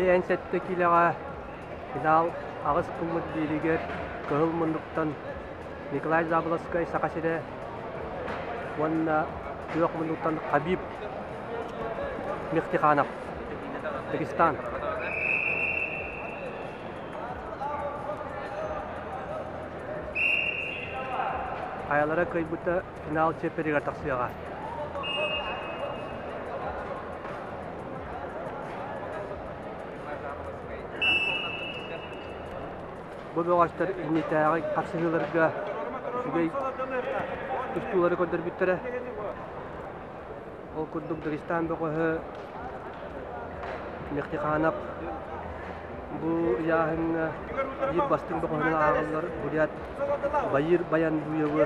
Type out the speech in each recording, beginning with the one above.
57 киилэҕэ финал аҕыс гыммыт бииригэр кыһыл муннуктан Николай Заболоцкай Саха сирэ уонна күөх муннуктан Хабиб Мехтиханов Дагестан. Хайалара кыайбыта финал чиэппэригэр тахсыаҕа. Бу бөҕөстөр иннитээҕи хапсыһыыларга үчүгэй тустуулары көрдөрбүттэрэ. Ол курдук Дагестан бөҕөһө Мехтиханов бу ыйааһыҥҥа биир бастыҥ бөҕөһүнэн ааҕыллар бурят Баир Баяндуевы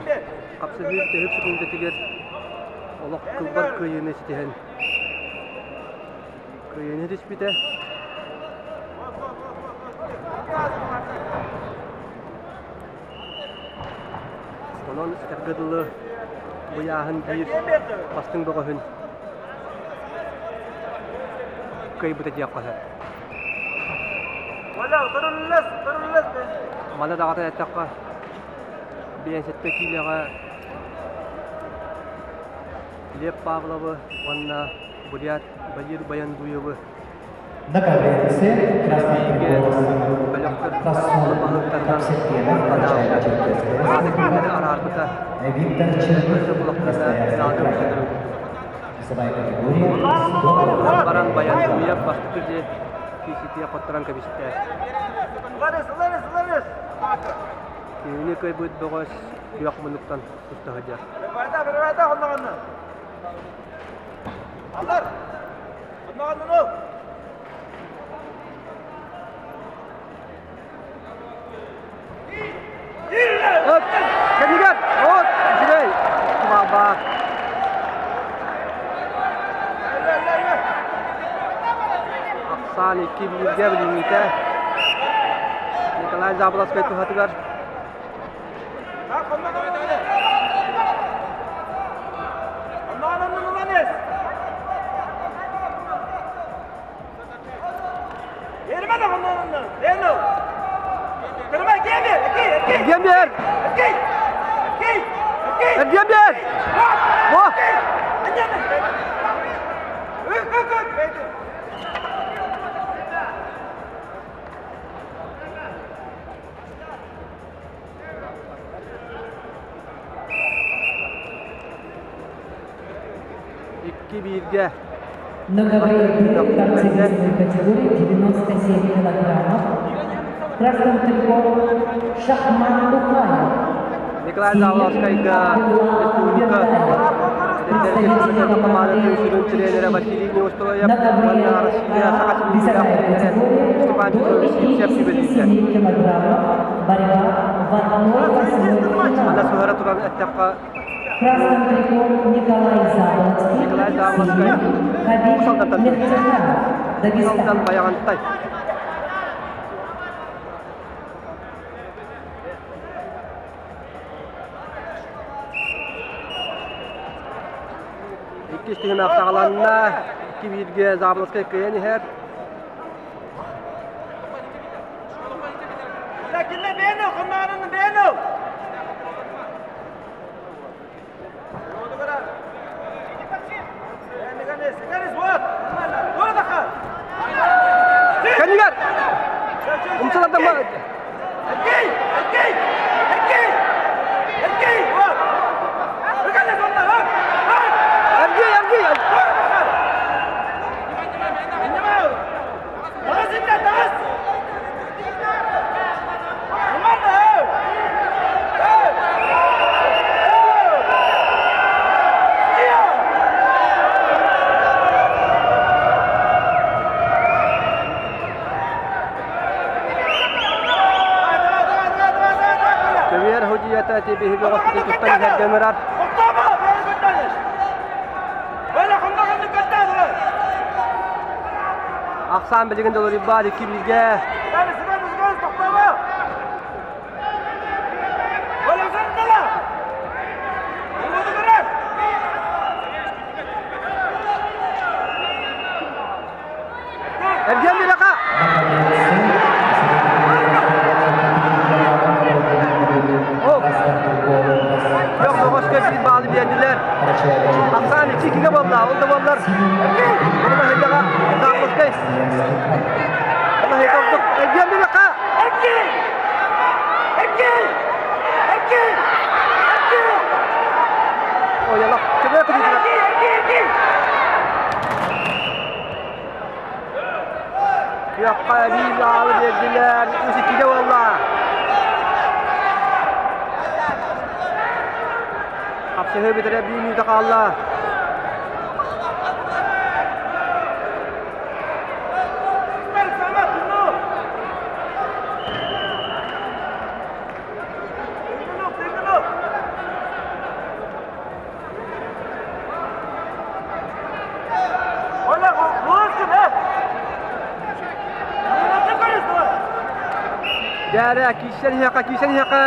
хапсыһыы бүтэһик секундатыгар олох кылбар кыайыыны ситиһэн кыайыыны түспүтэ. Онон этэргэ дылы быйааһын биир бастыҥ бөҕөһүн кыайбыта диэххэ сөп. Маны даҕатан эттэххэ, 57 киилэҕэ Лев Павловы уонна бурят Баир Баяндуевы На КВНЦ Красный прикол бөлөхтөр Расул баһылыктарынан Капсетенов анаабыта. Карачаево-Черкесская Аата кинилэри Республика, араарбыта. Виктор Черных Өссө булахтарына Красноярский финалга край. көрсөлөрүн. Весовая категория 100 Ол гынан баран килограмм. Баяндуев бастакы дьиэ кииситиэ хотторон кэбистэ. Кинини кыайбыт бөҕөс күөх муннуктан туста сылдьар. От, кэннигэр, от, үчүгэй, баабаа. Ахсаан икки бииргэ билиҥҥитэ Николай Заболоцкай туһатыгар. Эргиэн биэр! Эргиэн биэр! Во! Икки бииргэ. Многовоенные борцы весовой категории 97 килограммов. Красным триком Шахмат Тухаев. Николай Заволжскайга республика командатын сүрүн тренерэ Василий Неустроев уонна Россия Саха сирин Весовая категория Степан до Петрович Сивцев сүбэлииллэр. 57 килограммов. Борьба в 1-8 Манна финала. сыһыара туран эттэххэ, Красным триком Николай Заболоцкий, Николай Заболоцкай Хабиб Уус Алдантан Мехтиханов, Уус Дагестан. Алдан Байаҕантай. Иккис түһүмэх саҕаланна. Икки бииргэ Заболоцкай кыайан иһэр. Кэннигэр! Умсалардан Эргий, эргий! Көбүөр ходуйата биһиги оҕоспутун туттан иһэргэ ыҥырар. Ахсаан билигин долоруйбаат икки бииргэ. Эргиэн биэрэхэ! Ахсаан 2-2-гэ буолла. Ол да буоллар Балаһыйдаҕа Заблоскай. Балаһыйда ордук. Эргиэн бириэххэ! Ойолох көмө күтүтүгэр. Күөххэ эбии баалы биэрдилэр. 3-2-гэ буолла. Хапсыһыы бүтэрэ биир мүнүүтэ хаалла. Дьээрэ, киирсэн иһиэххэ, киирсэн иһиэххэ!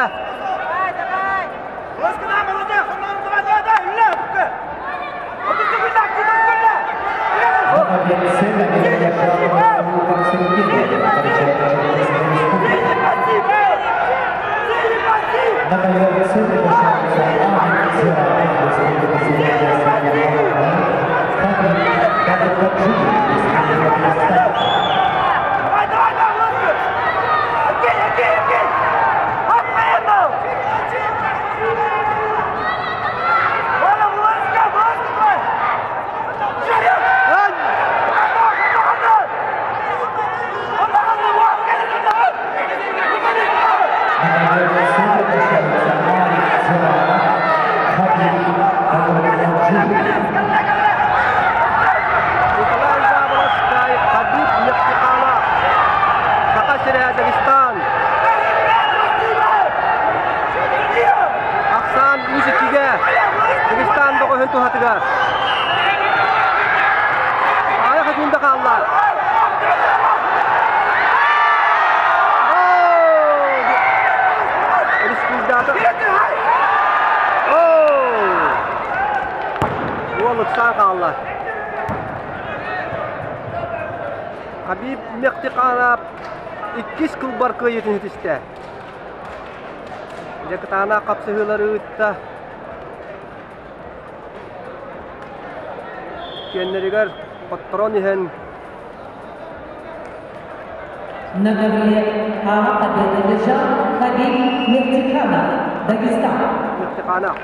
Николай Заболоцкай, Хабиб Мехтиханов, Саха сирэ, Дагестан. Ахсаан 3-2-гэ Дагестан бөҕөһүн туһатыгар. Аайа секунда хаалла. Республиката. Уол ыксаан хаалла. Хабиб Мехтиханов иккис кылбар кыайыытын ситистэ. Дьэ кытаанах хапсыһыылары ыытта. Киэннэригэр хотторон иһэн На ковре А победу одержал Хабиб Мехтиханов, Дагестан. Мехтиханов.